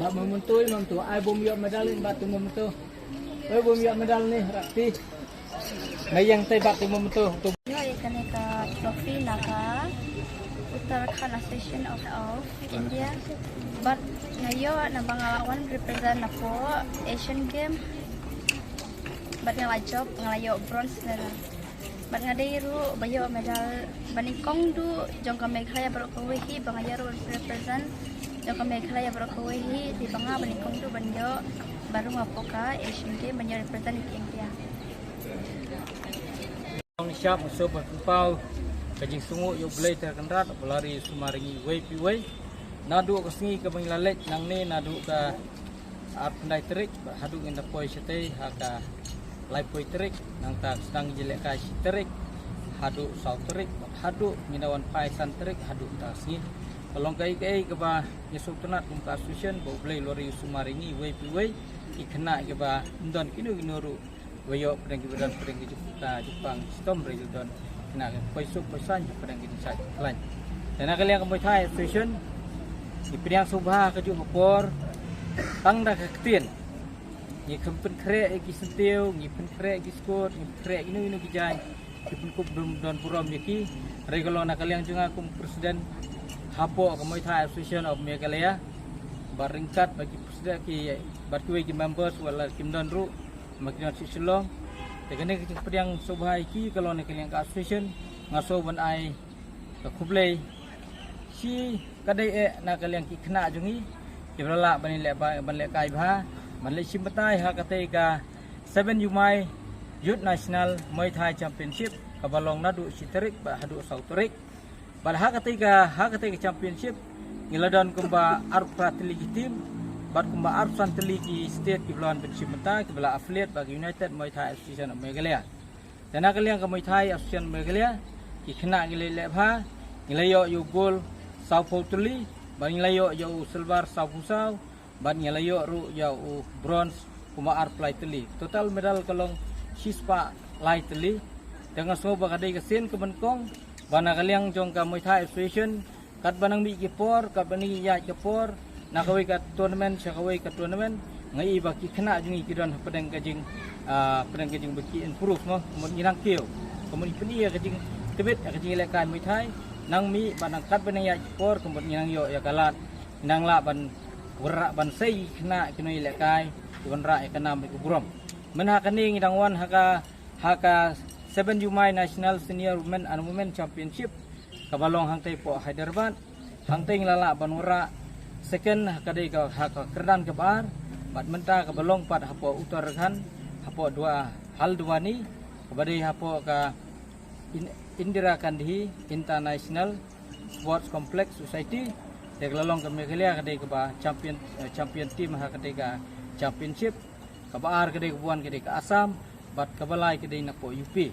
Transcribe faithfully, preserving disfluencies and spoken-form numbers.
Ba mynta mynta ai bym ïoh medal ni ba tu mynta. Ai bym ïoh medal ni rakti. Mayang tai ba tu mynta tu. Ïoh ïa kane ka trophy na ka Uttarakhand Association of, of India. Bad nga ïoh na ba nga la wan represent na po Asian Game. Bad nga la jop, nga la ïoh bronze medal. Bad nga dei ruh ba ïoh medal ba nyngkong duh jong ka Meghalaya baroh kawei hi, ba nga ïoh ruh represent jong ka Meghalaya baroh kawei hi, te ba nga ba nyngkong duh ban ïoh ba rung hapoh ka Asian Game ban ïoh represent ïa ka India. Ong shap musuh ba pynpaw ka jingsngew ïa U Blei Trai Kynrad ba la ri sumar ïa ngi wei pi wei. Naduh ka sngi kaba ngi la leit nangne naduh ka arphew khyndai tarik, bad haduh ngin da poi shatei ha ka laiphew tarik, nangta sdang jingïalehkai shi tarik haduh saw tarik, bad haduh ngin da wan phai san tarik haduh mynta ka sngi. Ka long kaei kaei kaba ngi sngewtynnat kum ka association ba U Blei u la ri sumar ïa ngi wei pi wei, ki khynnah kiba ym don kino kino ruh ba ïoh pdeng kiba don pdeng ki jingpang shitom, re ki don khynnah kiba poi suk poi saiñ pdeng ki jingshai jingkhlaiñ. Te na ka liang ka Muay Thai Association ngi pdiang sngewbha kajuh ka por tang da ka ktien. Ngi khlem pynkhreh ïa ki syntiew, ngi pynkhreh ïa ki skur, ngi pynkhreh ïa kino kino ki jaiñ, ngi pynkup don, don burom ïa ki. Hynrei ka long na ka liang jong nga kum president hapoh ka Muay Thai Association of Meghalaya, bad ryngkat bad ki president ki, bad kiwei ki members wat la kim don ruh, ma ki don sha Shillong. Te kane ka jingpdiang sngewbha ïa ki ka long na ka liang ka association, nga sngew ban ai ka khublei shi ka dei eh na ka liang ki khynnah jong ngi kiba la lah ban leh ba, ban lehkai bha, ban leit shim batai ha katei ka Seven Yumai Youth National Muay Thai Championship kaba long naduh shi tarik bad haduh saw tarik. Bad ha katei ka, ha katei ka championship ngi la don kumba arphew phra tylli ki team bad kumba arphew san tylli ki state kiba la wan ban shim bynta, kiba la affiliate bad ka United Muay Thai Association of Meghalaya. Te na ka liang ka Muay Thai Association Meghalaya, ki khynnah ngi la leh bha, ngi la ïoh ïa u gold sawphew tylli, bad ngi la ïoh ïa u silver sawphew saw, bad ngi la ïoh ruh ïa u bronze kumba arphew lai tylli. Total medal ka long shispah lai tylli. Te nga sngew ba ka dei ka sien kaba nyngkong ba na ka liang jong ka Muay Thai Association, katba nang mih ki por, katba nang ïaid ki por, na kawei ka tournament sha kawei ka tournament, nga i ba ki khynnah jong ngi ki don hapdeng ka jing, ah, hapdeng ka jing ba ki improve mo, ka mut ngi nang kiew, ka mut ngi pyni ïa ka jingtbit, ïa ka jinglehkai Muay Thai, nang mih bad nang katba nang ïaid ki por, ka mut ngi nang ïoh ïa ka lad, nang lah ban wanrah ban sei khynnah kino ïalehkai, wanrah ïa ka nam ïa ka burom. Mynta kane ngi dang wan ha ka, ha ka Seven Yumai National Senior Women and Women Championship kaba long hangtei hapoh Hyderabad. Hangtei ngi la lah ban wanrah second ha ka dei ka, ha ka kyrdan kaba ar, bad mynta kaba long pat hapoh Uttarakhand, hapoh Dwa, Haldwani, kaba dei hapoh ka In-, Indira Gandhi International Sports Complex Society. Te ka la long ka Meghalaya ka dei kaba champion, eh, champion team ha ka dei ka championship. Kaba ar ka dei kaba wan ka dei ka Assam, bad kaba lai ka dei napoh U P.